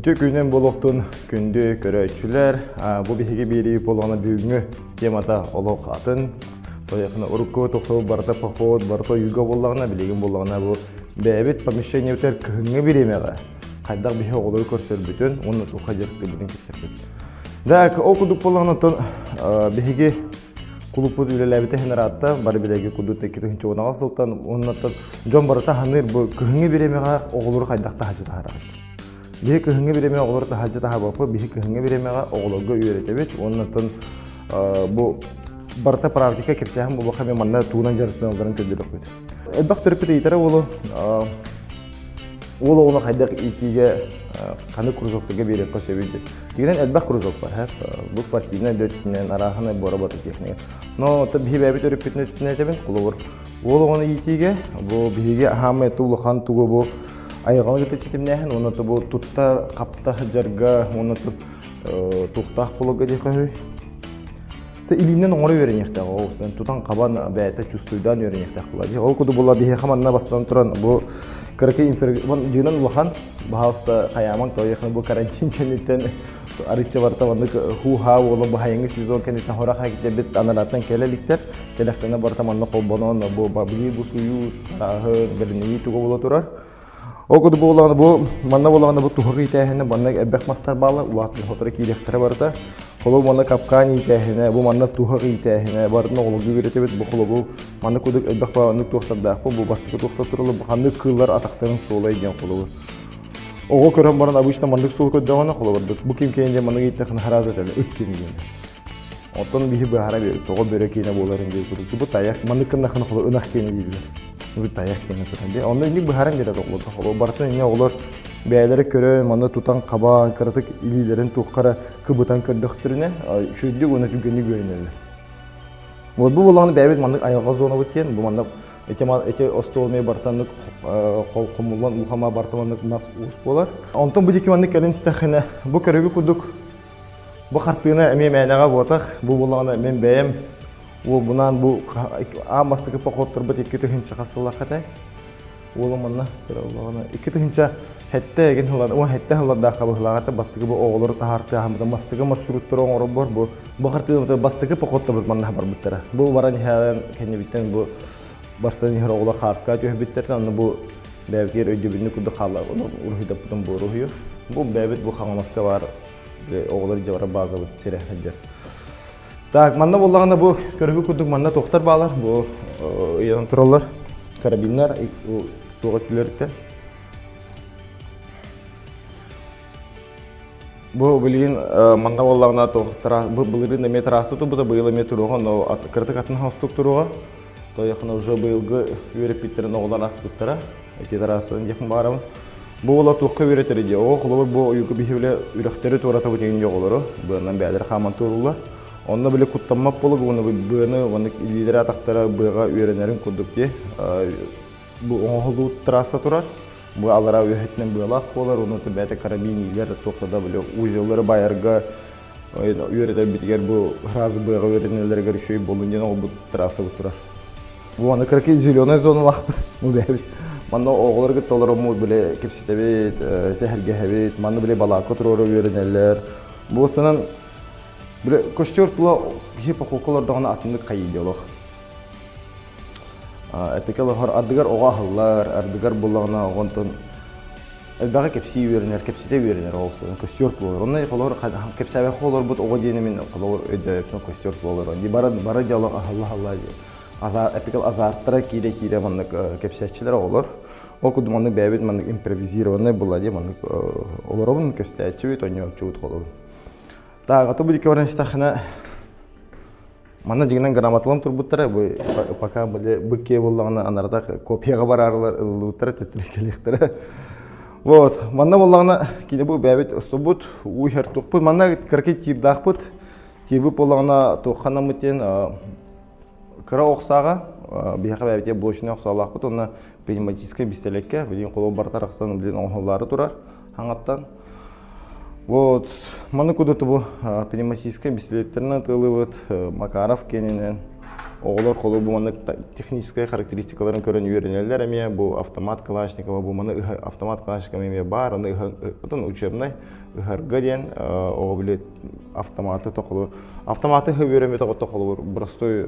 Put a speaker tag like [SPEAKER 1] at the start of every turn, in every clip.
[SPEAKER 1] Үтүө күнүн буолуохтун күндү көрөөччүлэр. Бу биһиги биэрии буолуоҕуна бүгүҥҥү темата олох атын. Тояхына урукку тохтол барыта поход, барыта ойууга буоллаҕына, билигин буоллаҕына бу бэйэбит помещениебытыгар кыһыҥҥы бириэмэҕэ хайдах биһи оҕолору көрсөрбүтүн уонна туохха дьарыктыырбытын кэпсэппит. Так, ол курдук буоллаҕына оттон биһиги кулуппут үлэлээбитэ иһин ыраатта, бары билэги курдук 2010 сылтан уоннаттан дьон барыта ханыыр бу кыһыҥҥы бириэмэҕэ оҕолору хайдах таһааччы таһаарабыт. Биһи кыһыҥҥы бириэмэҕэ оҕолору таһааччы таһаабаппыт, биһи кыһыҥҥы бириэмэҕэ оҕолорго үөрэтэбит уоннаттан бу барыта практика кэпсээһин буолуохха мен манна тугунан дьарыктаналларын көрдөрүөхпүт. Элбэх төрөппүт ыйытара уолу уол оҕону хайдах иитиигэ ханнык кружоктарга биэриэххэ сөбүй диэн. Дьиҥинэн элбэх кружок бар, бу спортивнай да өттүнэн, арааһынай буоработа техника. Но биһи бэйэбит өрүппүтүн өттүнэн этэбин, холобур, уол оҕону иитиигэ бу биһиги аһаамай улахан тугу бу айылҕаны кытта ситимнээһин уонна бу тутта хапта сылдьарга уонна туохтаах буоларга диэххэ үһүй Илиинэн оҥоро үөрэниэхтээх ол тутан хабан бэйэтэ чувствуйдаан үөрэниэхтээх буолар. Ол курдук буолла биһиэхэ манна бастатан туран бу кыракый дьиҥинэн улахан баһаалыста хайаамаҥ тоойуохна бу карантин кэнниттэн арыычча барыта маннык хуу-хаа буола бу хайыҥҥы сезон кэнниттэн хорох бит анарааттан кэлэ иликтэр кэлэхтэнэ барыта манна холбонон бу бабыйыы бусуйуу тарааһын бэлэмнэнии туга буола турар. Ол курдук буоллаҕына бу манна буоллаҕына бу туһах иитээһинэ манна элбэх мастар бааллар улаатан сотору киириэхтэрэ барыта. Холобур манна капкан иитээһинэ, бу манна туһах иитээһинэ барытын оҕолорго үөрэтэбит. Бу холобур манна курдук элбэх баҕаннык туохтардаахпын бу бастакы туохтар тураллар бу ханнык кыыллар атахтарын суолай диэн холобур. Оҕо көрөн баран обычно маннык суол көрдөҕүнэ холобур бу ким киэн диэн маннык ииттэххинэ сразу этэллэр ыт ким диэн. Оттон биһи быһаара биэрбит, тоҕо бөрө киэнэ буоларын диир курдук. Бу тайах, маннык гыннахына холо ынах киэнэ дииллэр. Бу тайах киэнэ туран дии. Онно инник быһааран биэрэр оҕолорго. Холо барытын инньэ оҕолор бэйэлэрэ көрөн, манна тутан хабаан, кыратык илиилэрин туохха кыбытан көрдөхтөрүнэ, үчүгэйдик уонна түргэнник үөрэнэллэр. Вот бу буоллаҕына бэйэбит маннык айылҕа зонабыт диэн, бу манна ити ити остуол эмиэ барытаннык хомуллан улахама барытаннык мас уус буолар. Онтон бу диэки маннык кэлин истэххинэ, бу көрүгү курдук Бу хартыына эмиэ мээнэҕэ буотах. Бу буоллаҕына мин бэйэм уолбунаан бу аан бастакы походторбут 2000 хас сыллаах этэ. Уолум манна көрө буоллаҕына 2007 эгин сыллар, 17 сыллардаахха быһылаах этэ. Бастакы бу оҕолору таһаартыаһаммыта, бастакы маршруттары оҥоробор бу бу хартыынабыт бастакы походторбут манна барбыттара. Бу баран иһэн кэннибиттэн бу барсан иһэр оҕолор хаарска түһэрбиттэртэн онно бу бэйэбитигэр өйдөбүнньүк курдук хаалла уруһуйдаппытым бу уруһуйу. Бу бэйэбит бу Хаҥаласка баар оҕолор дьабара базабыт сирэ сылдьар. Так, манна буоллаҕына бу көрүгү курдук манна туохтар баалар, бу ыйанан тураллар карабиннар туох өттүлэриттэн. Бу билигин манна буоллаҕына туох бу былырыын эмиэ трасса турбута, быйыл эмиэ туруоҕа, но кыратык атын хостук туруоҕа. Тойохуна уже быйылгы үөрэппиттэрин оҕолор аспыттара. Ити трассаны диэхпин баҕарабын. Бу уола туохха үөрэтэр дии? Оҕо холобур бу ойууга биһи бile үрэхтэри туоратабыт иҥин оҕолору быанан бэйэлэрэ хааман туорууллар. Онно бile куттаммат буолук уонна быаны уонна илиилэрэ атахтара быаҕа үөрэнэрин курдук дии. Бу оҥоһулуу трасса турар. Бу алара үөһэтинэн быалаах буолар, уонна бэйэтэ карабин иилэр, туохта да бile узеллары байарга үөрэтэрбитигэр бу сразу быаҕа үөрэнэллэригэр үчүгэй буоллун диэн оҕолбут трассабыт турар. Бу аны кыракый зеленая зоналаахпыт. Бу Манна оҕолор кытта олороммут бile кэпсэтэбит, сэһэргэһэбит, манна бile балаакка туруора үөрэнэллэр. Бу сынан бile костер тула киһи похуокка олордоҕуна атыннык хайыы олох. Эпикэ олохор ардыгар оҕо аһыллар, ардыгар буллаҕына оҕонтон элбэҕи кэпсии үөрэнэр, кэпсэтэ үөрэнэр ол костер буолар. Онно холобур кэпсээбэххэ олорбут оҕо диэни мин холобур өйдөөбөппүн костер буолар. Ди бары бары дьоло аһылла аһылла диye. Азар эпикэл азарттара киирэ-киирэ маннык кэпсээччилэр оҕолор. Ол курдук маннык бэйэбит маннык импровизированный була дии маннык олоробун көстөөччүбүт, онньооччубут холобур. Так, а то бу баран истэххинэ Манна дьиҥинэн грамоталан турбуттара, бу пока быккиэ буоллаҕына анарата копияҕа бараарылар ылыллыбыттара төттөрү кэлиэхтэрэ. Вот, манна буоллаҕына кини бу бэйэбит устубут, уу иһэр тухпут, манна кыракый тиирдаахпыт, тиирбит буоллаҕына туохханаммыт диэн кыра ох сааҕа, биһиэхэ бэйэбитигэр блочнай ох саалаахпыт уонна пневматическай бистэлэккэ, билигин холобур барыта арахсан билигин оҥоһуллаары турар хаҥаттан. Вот, маны кудуту бу пневматическай бистилиэттэринэн атыылыыбыт, Макаров киэнинэн. Оҕолор холобур бу маннык техническай характеристикаларын көрөн үөрэнэллэр эмиэ. Бу автомат Калашникова, бу маны ыһар автомат Калашникова эмиэ баар. Аны ыһан учебнай ыһарга диэн оҕо били автоматы тохолур. Автоматы ыһы үөрэммит тохолур простой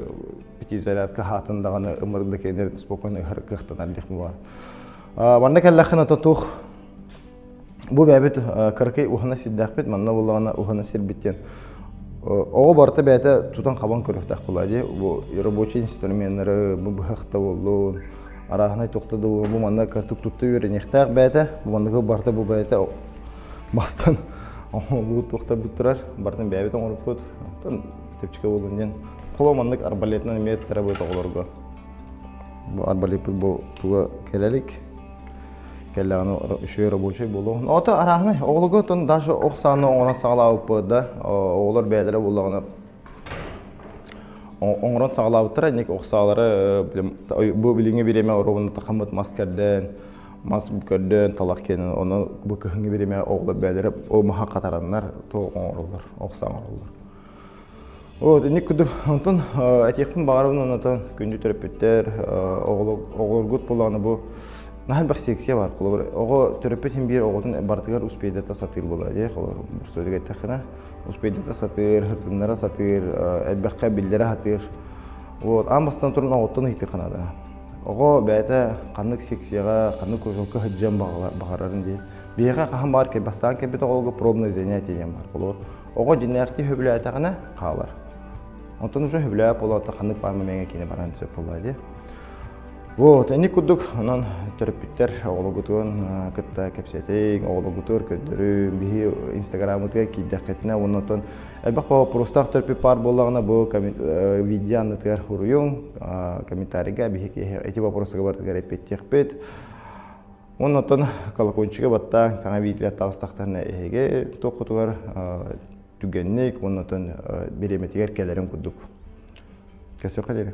[SPEAKER 1] пятизарядка хаатын даҕаны ымырык да кэннэр спокойно ыһар кыахтанар диэх буолар. Манна кэллэххинэ тутух бу бэйэбит кыракый уһана сирдээхпит, манна буоллаҕына уһана сирбит диэн оҕо барыта бэйэтэ тутан-хабан көрүөхтээх буолаа дии. Бу рабочий инструменнары, бу быһах да буоллун, арааһынай туохта да буоллун, бу манна кыртык тутта үөрэниэхтээх бэйэтэ. Бу манныгы барыта бу бэйэтэ мастан оҥоһуллубут туохтарбыт турар, барытын бэйэбит оҥорбуппут. Оттон чэпчэки буоллун диэн. Холо маннык арбалетынан эмиэ тарабыт оҕолорго. Бу арбалеппыт бу туга кэлэ илик. Кэллэҕинэ үчүгэй рабочай буолуо. Ото арааһынай оҕолорго оттон даже ох сааны оҥорон саҕалаабыппыт да, оҕолор бэйэлэрэ буоллаҕына оҥорон саҕалаабыттара инник ох саалары бу билиҥҥи бириэмэ оруобуна тахаммыт мас кэрдэн, мас көрдөөн талах киэнин ону бу кыһыҥҥы бириэмэ оҕолор бэйэлэрэ ол маһа хатараннар то оҥороллор, ох саа оҥороллор. Вот, инник курдук онтон этиэхпин баҕарабын оннотон күндү төрөппүттэр, оҕолоргут буоллаҕына бу наһаа элбэх секция бар. Холобур, оҕо төрөппүт иһин биир оҕотун барытыгар успейдата сатыыр буолар дии. Холобур, бурсуйдук эттэххинэ, успейдата сатыыр, һыртыннара сатыыр, элбэххэ биллэрэ сатыыр. Вот, аан бастаан туран оҕоттон ыйытыахха наада. Оҕо бэйэтэ ханнык секцияҕа, ханнык кружокка сылдьыан баҕарарын дии. Биһиэхэ хаһан баҕар бастаан кэлбит оҕолорго пробное занятие диэн баар. Холобур, Оҕо дьиҥнээхтии сөбүлээтэҕинэ хаалар. Онтон уже сөбүлээбэт буолаата ханнык баар момеҥҥа кини баран сөп буолла дии. Вот, инник курдук онон төрөппүттэр оҕолоргутун кытта кэпсэтиҥ, оҕолоргутугар көрдөрүҥ, биһи инстаграммытыгар киирдэххитинэ уонна оттон элбэх вопростаах төрөппүт баар буоллаҕына бу видео аннытыгар суруйуҥ, комментарийга биһи эти вопростарга барытыгар эппиэттиэхпит. Уонна оттон колокольчига баттаан саҥа видео таҕыстахтарына эһиги туоххутугар түгэнник уонна оттон бириэмэтигэр кэлэрин курдук. Көрсүөххэ диэри.